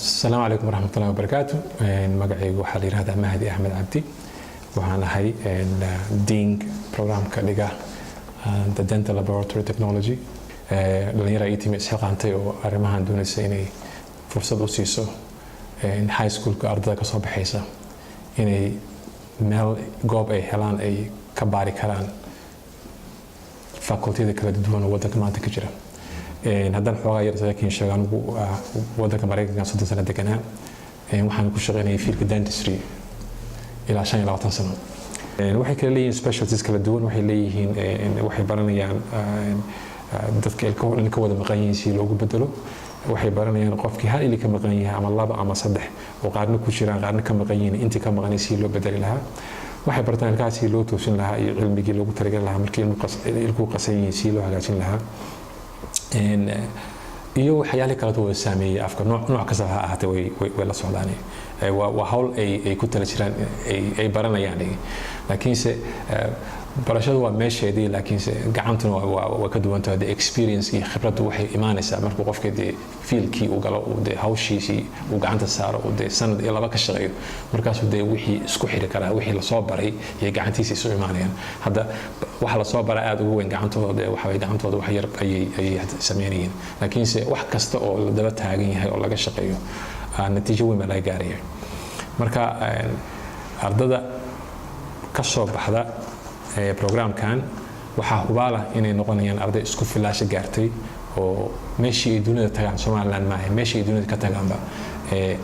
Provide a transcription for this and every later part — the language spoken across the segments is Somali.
Asalaamu calaykum waraxmatullahi wabarakaatu. Magacaygu waxaa la yihahdaa Mahdi Axmed Cabdi. Waxaan ahay dean programka dhiga the dental laboratory technology. Dhalinyara ii timi, isxilqaantay oo arrimahan doonaysa inay fursad u siiso high schoolka ardada kasoo baxaysa inay meel goob ay helaan ay ka baari karaan facultyada kala duwan oo wadanka maanta ka jira. Haddaan xoogaa yar laakiin sheego, anigu wadanka Maraykanka 30 sano deganaa. Waxaan ku shaqaynayay fieldka dentistry ilaa 25 sano. Waxay kala leeyihiin specialties kala duwan. Waxay leeyihiin, waxay baranayaan dadka ilkaho dhan ka wada maqan yihiin si loogu bedelo. Waxay baranayaan qofkii hal ili ka maqan yahay ama laba ama saddex oo qaarna ku jiraan, qaarna ka maqan yihiin, intii ka maqanay si loo bedeli lahaa. Waxay bartaan ilkaha si loo toosin lahaa iyo cilmigii loogu talagali lahaa markii ilkuhu qasan yihiin si loo hagaajin lahaa, iyo waxyaalihii kaleeto wada saameeyey afka, nooc kasta ha ahaatee, way la socdaan. Waa hawl ay ku tala jiraan, ay baranayaan. Laakiinse barashadu waa meesheedii, laakiinse gacantuna waa ka duwan tahay. Dee experience iyo khibraddu waxay imaanaysaa markuu qofka dee fieldkii uu galo, uu dee hawshiisii uu gacanta saaro, uu dee sanad iyo laba ka shaqeeyo. Markaasuu dee wixii isku xiri karaa, wixii lasoo baray iyo gacantiisa isu imaanayaan. Hadda waxa lasoo baraa aada ugu weyn gacantooda. Dee waxa waye gacantooda wax yar ayay sameynayeen, laakiinse wax kasta oo la daba taagan yahay oo laga shaqeeyo, natiijo weyn baa laga gaaraya. Marka ardada ka soo baxda programkan waxaa hubaala inay noqonayaan arday isku filaasho gaartay oo meeshii ay dunida tagaan, Somaliland maaha, meeshii ay dunida ka tagaanba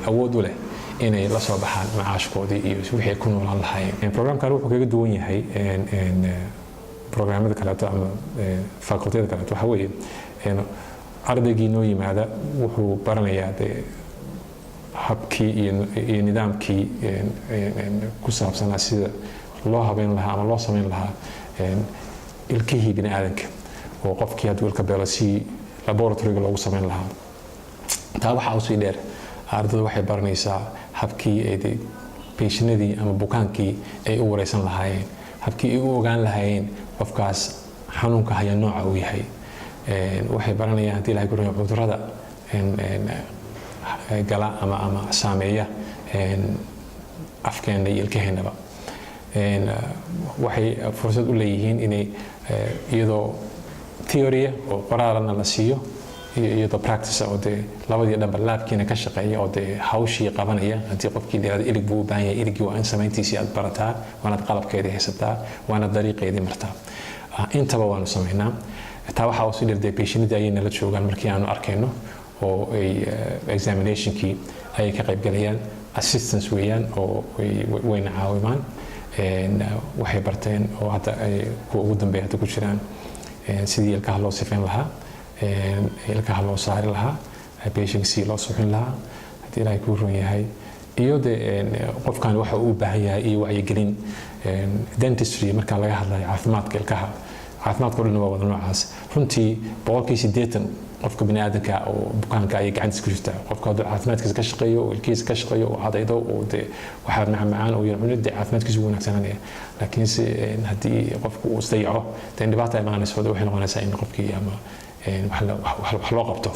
awood u leh inay la soo baxaan macaashkoodii iyo wixii ay ku noolaan lahaayeen. Programkan wuxuu kaga duwan yahay programyada kaleeto ama facultyada kaleeto waxa weeye, ardaygii noo yimaada wuxuu baranayaa dee habkii iyo nidaamkii ku saabsanaa sida loo habeyn lahaa ama loo samayn lahaa ilkihii bini aadanka, oo qofkii hadduu ilka beelo si laboratoryga loogu samayn lahaa. Taa waxaa usii dheer, ardada waxay baranaysaa habkii ay patientadii ama bukaankii ay u wareysan lahaayeen, habkii ay u ogaan lahaayeen qofkaas xanuunka haya nooca uu yahay. Waxay baranayaan, haddii Ilahay ku rayo, cudurrada gala ama saameeya afkeenna iyo ilkaheennaba. Waxay fursad u leeyihiin inay iyadoo theory oo qoraalana la siiyo iyo iyadoo practice oo dee labadii dhanba labkiina ka shaqeeya oo dee hawshii qabanaya. Haddii qofkii la yirahdo ilig buu u baahan yahay, iligii waa in samayntiisii aad barataa, waanaad qalabkeedii haysataa, waana dariiqeedii martaa. Intaba waanu samaynaa. Taa waxaa usii dheer, dee patientadii ayay nala joogaan markii aanu arkayno oo ay examinationkii ayay ka qaybgalayaan, assistance weeyaan oo wayna caawimaan. Waxay barteen oo hadda ay kuwa ugu dambeeya hadda ku jiraan sidii ilkaha loo sifeyn lahaa, ilkaha loo saari lahaa, patient si loo suxin lahaa, haddii Ilaahay kuu run yahay, iyo dee qofkan waxa uu u baahan yahay iyo wacyigelin dentistry. Marka laga hadlayo caafimaadka ilkaha, caafimaadka o dhan waa wada noocaas. Runtii 80% qofka bini aadanka oo bukaanka ayay gacantiisa ku jirtaa. Qofka hadduu caafimaadkiisa ka shaqeeyo oo ilkihiisa ka shaqeeyo oo cadaydo oo dee waxaa macmacaan oo yar cunid, dee caafimaadkiisa wuu wanaagsananaya. Laakiinse haddii qofku uu isdayaco, dee dhibaata imaanayso. Waxay noqonaysaa in qofkii ama wax loo qabto.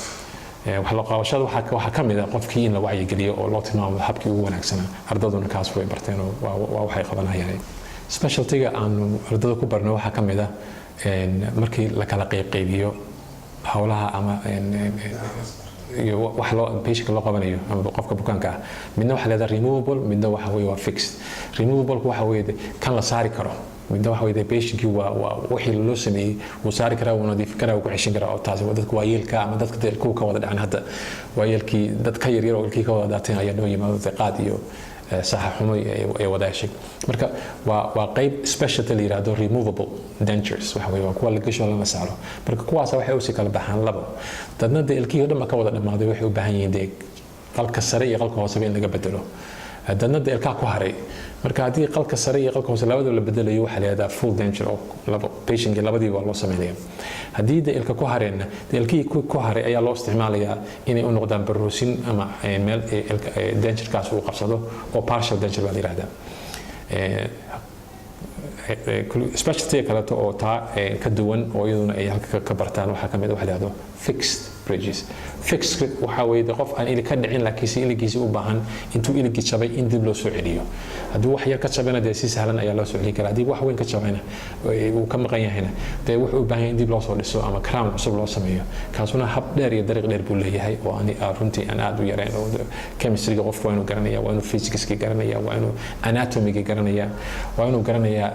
Wax loo qabashada waxaa ka mid ah qofkii in la wacyigeliyo oo loo tilmaamo habkii ugu wanaagsanaa. Ardaduna kaas way barteen oo waa waxay qabanayaan. Specialtyga aanu ardada ku barno waxaa ka mid ah markii la kala qaybqaybiyo howlaha ama iyo wax loo patientka loo qabanayo ama qofka bukaanka ah, midna waxaa leedahay removable, midna waxa weeye waa fixed. Removable waxa weeye kan la saari karo. Midna waxa weeye patientkii waa wixii loo sameeyey wuu saari karaa, wuu nadiifin karaa, wuu ku xeshin karaa, oo taasi waa dadka waayeelka ama dadka dee kuwa ka wada dhacan. Hadda waayeelkii, dad ka yaryar oo ilkii ka wada daateen ayaa noo yimaado, dee qaad iyo saxa xumo ay wada heshay. Marka waa qayb specialty la yiraahdo removable dentures. Waxa weeye waa kuwa la gasho lana saaro. Marka kuwaas waxay usii kala baxaan labo. Dadna dee ilkihii o dhan ba ka wada dhammaaday, waxay u baahan yihiin dee qalka sare iyo qalka hooseba in laga bedelo. Dadna dee ilkaha ku haray. Marka haddii qalka sare iyo qalka hoose labadaba la bedelayo, waxaa la yihahdaa full denture, oo labo patientkii labadiiba waa loo sameynaya. Haddii dee ilka ku hareenna, dee ilkihii ku haray ayaa loo isticmaalayaa inay u noqdaan baroosin ama meel denturekaas uu qabsado, oo partial denture baa la yihahdaa. Specialty kaleeto oo taa ka duwan oo iyaduna ay halka ka bartaan waxaa ka mid ah waxa la yihahdo fixed. Bridges fixed waxaa weeye de qof aan ilig ka dhicin, laakiinse iligiisi u baahan intuu iligii jabay in dib loo soo celiyo. Haddii wax yar ka jabayna, dee si sahlan ayaa loo soo celin karaa. Haddii wax weyn ka jabayna, uu ka maqan yahayna, dee wuxuu u baahan yahay in dib loo soo dhiso ama crown cusub loo sameeyo. Kaasuna hab dheer iyo dariiq dheer buu leeyahay oo ani runtii aan aad u yarayn, oo chemistryga qofku waa inuu garanaya, waa inuu physicska garanaya, waa inuu anatomyga garanaya, waa inuu garanayaa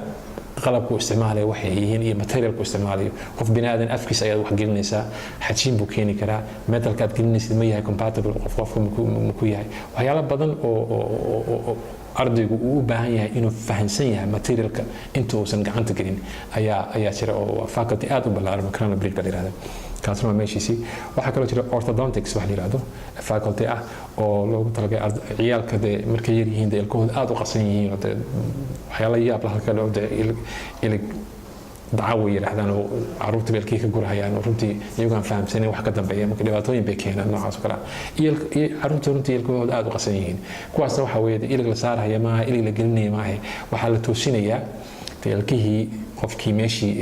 qalabku isticmaalaya waxay yihiin iyo materialku isticmaalayo. Qof bini aadan afkiisa ayaad wax gelinaysaa, xajiin buu keeni karaa. Metalka aad gelinaysid ma yahay compatible qof qofka maku yahay? Waxyaalo badan oo ardaygu uu u baahan yahay inuu fahansan yahay materialka inta uusan gacanta gelin ayaa jira, oo waa faculty aad u ballaaran. Crown bridge baa la yihahda, kaasna waa meeshiisii. Waxaa kaloo jira orthodontics wax la yihahdo, faculty ah oo loogu talagalay ciyaalka dee markay yar yihiin, dee ilkahooda aad u qasan yihiin, oo dee waxyaala yaab laha kale oo dee ilig dacawo yidhaahdaan, oo caruurta beelkii ka gurahayaan, oo runtii iyagu aan fahamsanin wax ka dambeeya. Marka dhibaatooyin bay keenaan noocaas oo kale ah. Iyo caruurta runtii ilkahooda aad u qasan yihiin, kuwaasna waxaa weeye ilig la saarhaya maaha, ilig la gelinaya maaha, waxaa la toosinayaa dee ilkihii qofkii meeshii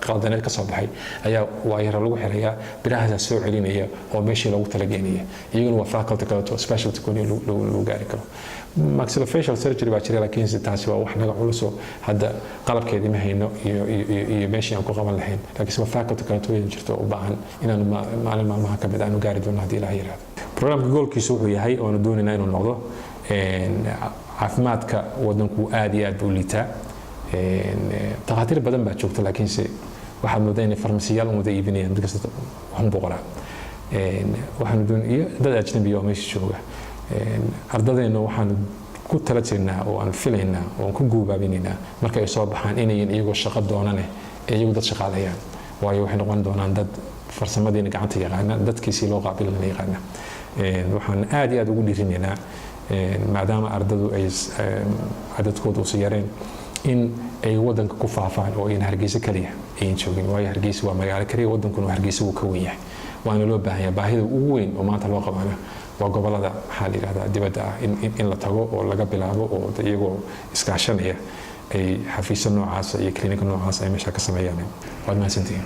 qaldaneed ka soo baxay ayaa waayaro lagu xirayaa, birahaasaa soo celinaya oo meeshii loogu talageynaya. Iyaguna waa faculty kaleeto, specialty gooni lagu gaari karo. Maxillofacial surgery baa jira, laakiinse taasi waa wax naga culusoo hadda qalabkeedii ma hayno iyo meeshii aan ku qaban lahayn, laakiinse waa faculty kaleeto weyn jirto oo u baahan inaanu maalin maalmaha ka mid aanu gaari doono haddii Ilaah yiraahdo. Programka goalkiisu wuxuu yahay oonu doonaynaa inuu noqdo, caafimaadka wadanku aad iyo aad buu liitaa. Takhaatiir badan baa joogta, laakiinse waxaad moodaa inay farmasiyaal un wada iibinayaan. Mid kasta waxun buu qoraa. Waxaanu doon iyo dad ajnabi oo meesha jooga. Ardadeennu waxaanu ku tala jirnaa oo aan filaynaa oo aan ku guubaabinaynaa marka ay soo baxaan inayan iyagoo shaqo doonane ee iyagu dad shaqaaleeyaan, waayo waxay noqon doonaan dad farsamadiina gacanta yaqaana, dadkiisii loo qaabilana yaqaana. Waxaan aad iyo aad ugu dhiirinaynaa, maadaama ardadu ay cadadkooda uusan yareen, in ay wadanka ku faafaan oo ayna Hargeysa kaliya ayan joogin, waayo Hargeysa waa magaalo kaliya, wadankuna Hargeysa wuu ka weyn yahay, waana loo baahan yahay. Baahida ugu weyn oo maanta loo qabaana waa gobolada, maxaa la yidhahdaa, dibadda ah in la tago oo laga bilaabo, oo iyagoo iskaashanaya ay xafiisyo noocaasa iyo klinika noocaas ay meesha ka sameeyaan. Waad mahadsantihiin.